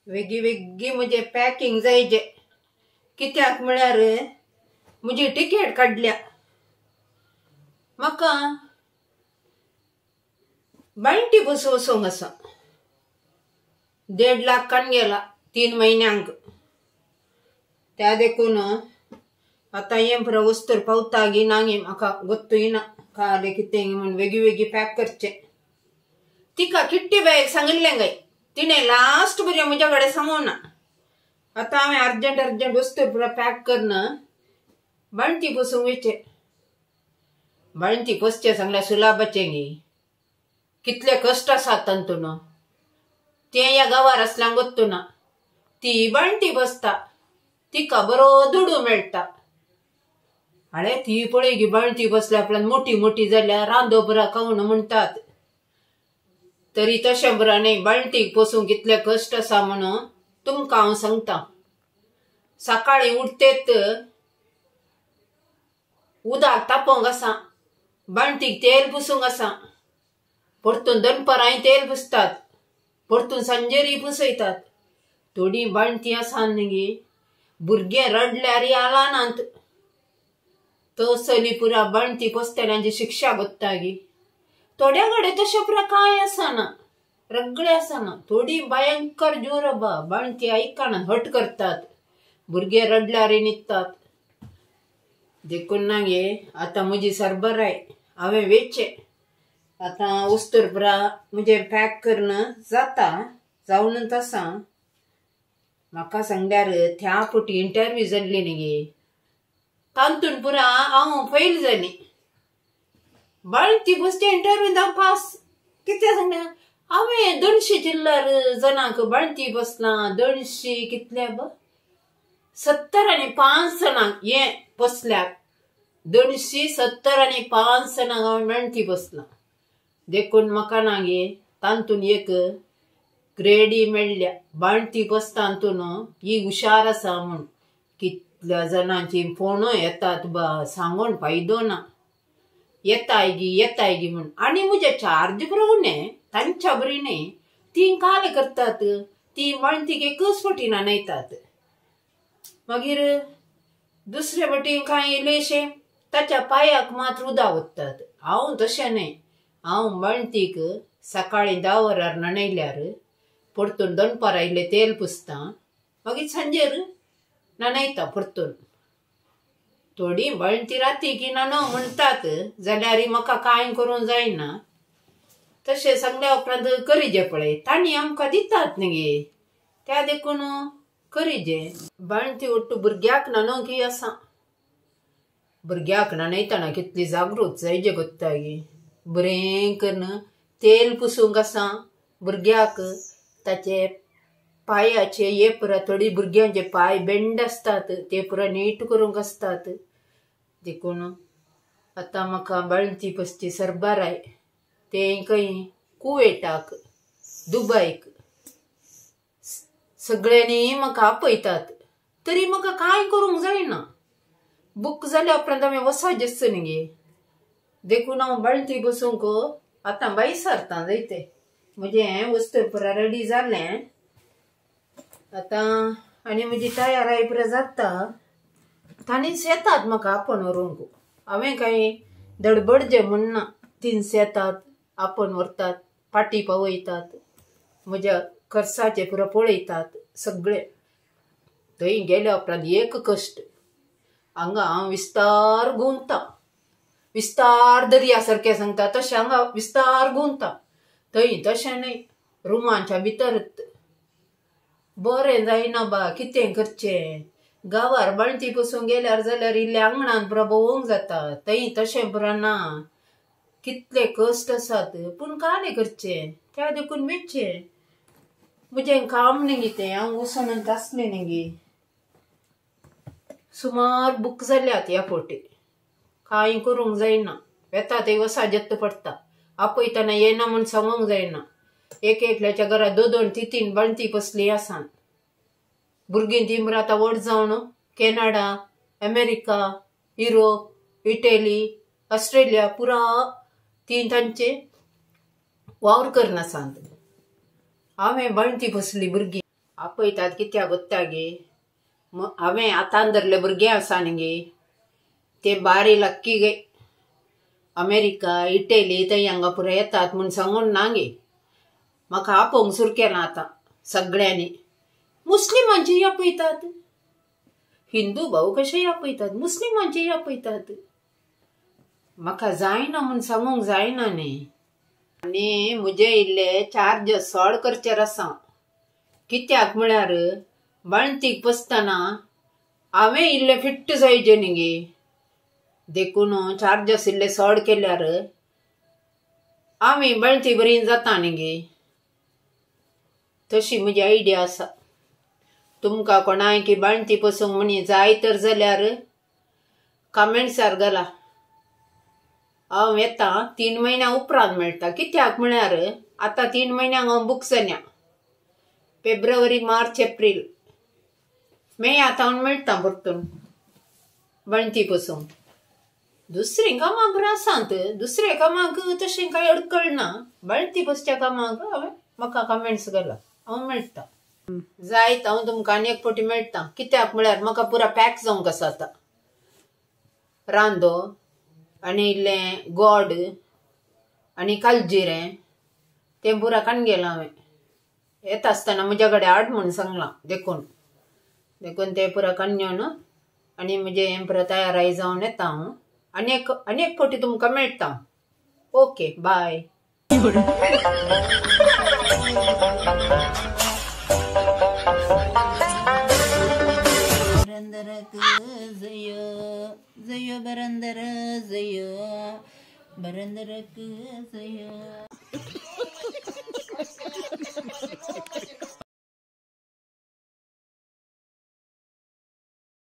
वेगी वेगी म्हजें पॅकिंग जायचे कित्याक म्हळ्यार म्हजी टिकेट काडल्या म्हाका बांयटी बस वचोंक आसा 1.5 लाख काण गेला 3 म्हयन्यांक त्या देखून आतां हें पुरो वस्तूर पावता गी ना गी म्हाका गोत्तूय ना काले कितें म्हूण वेगी वेगी पॅक करचें. तिका किट्टी बायक सांगिल्लें गाय तिणें लास्ट बरें म्हज्या कडेन सांगूना. आतां हांवें अर्जंट अर्जंट वस्तू पुरो पॅक करून बाळंती पोसूंक वयचें. बाळंती पोसचें सांगल्यार सुलाबाचें गी कितले कश्ट आसात तातूंत तें ह्या गांवार आसल्यार गोत्तू ना. ती बाळंती बसता तिका बरो दुडू मेळटा. आळे ती पळय गी बाळंती बसल्या आपल्यान मोठी मोठी जाल्यार रांदो बरा खावन म्हणटात तरी तशें बरा न्ही. बाळंतीक पोसूंक कितले कश्ट आसा म्हणून तुमकां हांव सांगता. सकाळीं उठतेत उदक तापोवंक आसा, बाळंतीक तेल पुसूंक आसा, परतून दनपारांय तेल पुसतात, परतून सांजेरूय पुसयतात. थोडीं बाळंती आसा न्ही भुरगें रडल्यार आलानात तसली पुरा बाळंती पोसतल्यांची शिक्षा गोत्ता गी. थोड्या कडेन तशें पुरा कांय आसना, रगडे आसना. थोडी भयंकर जोर बा बाळंती आयकना, हट करतात, भुरगे रडल्यार न्हिदतात. देखून ना गे आतां म्हजी सरबराय हांवें वेचें. आतां वस्तूर पुरा म्हजें पॅक करून जाता जावनूच आसा. म्हाका सांगल्यार त्या फावटी इंटरव्यू जाल्ली न्ही गे तातूंत पुरा हांव फेल जालीं. बाळंती बसचे इंटरव्यू हांव पास. कितें सांगल्या हांवें 200 चिल्लर जाणांक बाळंती बसलां. 200 कितले बा 75 जाणांक हें बसल्यात. 275 जाणांक हांवें बाळंती बसलां. देखून म्हाका ना गे तातूंत एक ग्रेडी मेळ्ळ्या. बाळंती बसता तातूंत ही हुशार आसा म्हूण. कितल्या जाणांची फोन येतात बा सांगून फायदो ना. येताय गी येताय गी म्हूण. आनी म्हजे चार्ज बरोबर न्ही तांच्या बरी न्ही. तीं काले करतात तीं बाळंतीक एकच फावटी न्हाणयतात. मागीर दुसरे फावटी कांय इल्लेशें ताच्या पांयाक मात उदक ओततात. हांव तशें न्ही. हांव बाळंतीक सकाळीं 10 वरार न्हाणयल्यार परतून दनपारां इल्लें तेल पुसता, मागीर सांजेर न्हाणयता परतून. थोडीं बाळंती राती न्हाणो म्हणटात जाल्यार म्हाका कांय करूंक जायना. तशें सांगल्या उपरांत करीजे पळय तांणी आमकां दितात न्ही गे त्या देखून करीजे. बाळंती ಒಟ್ಟು भुरग्याक न्हाणोवंक आसा. भुरग्याक न्हाणयतना कितली जागृत जायजे गोत्तागी. बरें करून तेल पुसूंक आसा भुरग्याक. ताचे पांयाचे हे पुरा थोडी भुरग्यांचे पांय बेंड आसतात ते पुरा नीट करूंक आसतात. देखून आतां म्हाका बाळंती पसची सरबराय तें खंय कुवेटाक दुबयक सगळ्यांनी म्हाका आपयतात तरी म्हाका कांय करूंक जायना. बूक जाल्या उपरांत हांवें वसाजेच न्ही गे. देखून हांव बाळंती बसूंक आतां भायर सरता जायते. म्हजें वस्तू पुरा रेडी जालें आतां आनी म्हजी तयाराय पुरा जाता. तांणीच येतात म्हाका आपोवन व्हरूंक. हांवें कांय दडबडजें म्हूण ना. तींच येतात आपोवन व्हरतात, पाटी पावयतात, म्हज्या खर्चाचें पुरा पळयतात सगळें. थंय गेल्या उपरांत एक कश्ट. हांगा हांव विस्तार गुंवता, विस्तार दर्या सारकें सांगता तशें हांगा विस्तार गुंवता. थंय तशें न्ही, रुमाच्या भितरच बरें जायना बा. कितें करचें गांवार बाळंती पसून गेल्यार जाल्यार इल्लें आंगणान पुरा भोंवूंक जाता. थंय तशें पुरा ना. कितले कश्ट आसात पूण कालें करचें त्या देखून वेचें. म्हजें काम न्ही तें हांव वचून आसलें न्ही गे. सुमार बूक जाल्यात ह्या फावटी. कांय करूंक जायना. वेता थंय वसाजेत पडटा. आपयतना येना म्हूण सांगूंक जायना. एक एकल्याच्या घरा 2 2 3 3 बाळंती बसली आसा. भुरगीं ती आतां व्हड जावन Canada, America, Europe, Italy, Australia पुरा ती तांचे वावर करनासात. हांवें बाळंती बसली भुरगीं. आपयतात कित्याक गोत्ता गे, हांवें आतां धरले भुरगे आसा न्ही गे, ते बारी लक्की गे, अमेरिका इटली थंय हांगा पुरो येतात म्हूण सांगून ना गे. म्हाका आपोवंक सुरू केलां आतां सगळ्यांनी. मुस्लिमांचीय आपयतात, हिंदू भाऊ कशेय आपयतात, मुस्लिमांचीय आपयतात. म्हाका जायना म्हूण सांगूंक जायना न्ही. आनी म्हजे इल्ले चार्जस चड करचेर आसा, कित्याक म्हळ्यार बाळंतीक बसतना हांवें इल्लें फिट्ट जायचे न्ही गे, देखून चार्जस इल्ले चड केल्यार आमी बाळंती बरी जाता न्ही गे. तशी म्हजी आयडिया आसा. तुमकां कोणाय की बाळंती पसूंक म्हणी जाय तर जाल्यार कमेंट्सार घाला. हांव येता 3 म्हयन्या उपरांत मेळटा, कित्याक म्हळ्यार आतां 3 म्हयन्यांक हांव बूक जाल्या. फेब्रुवारी, मार्च, एप्रील, मे आतां हांव मेळटा परतून बाळंती पसूंक. दुसरीं कामां बरीं आसात, दुसऱ्या कामाक तशें कांय अडकळ ना. बाळंती बसच्या कामाक हांवें म्हाका कमेंट्स घाला, हांव मेळटा. जायत हांव तुमकां आनी एक फावटी मेळटा, कित्याक म्हळ्यार म्हाका पुरा पॅक जावंक आसा आतां. रांदो आनी इल्लें गोड आनी कालजिरें तें पुरा काडून गेलां हांवें. येता आसतना म्हज्या कडेन हाड म्हूण सांगलां, देखून देखून तें पुरा काडून घेवन आनी म्हजें हें पुरा तयार जावन येता हांव. आनी एक फावटी तुमकां मेळटा. Okay, bye.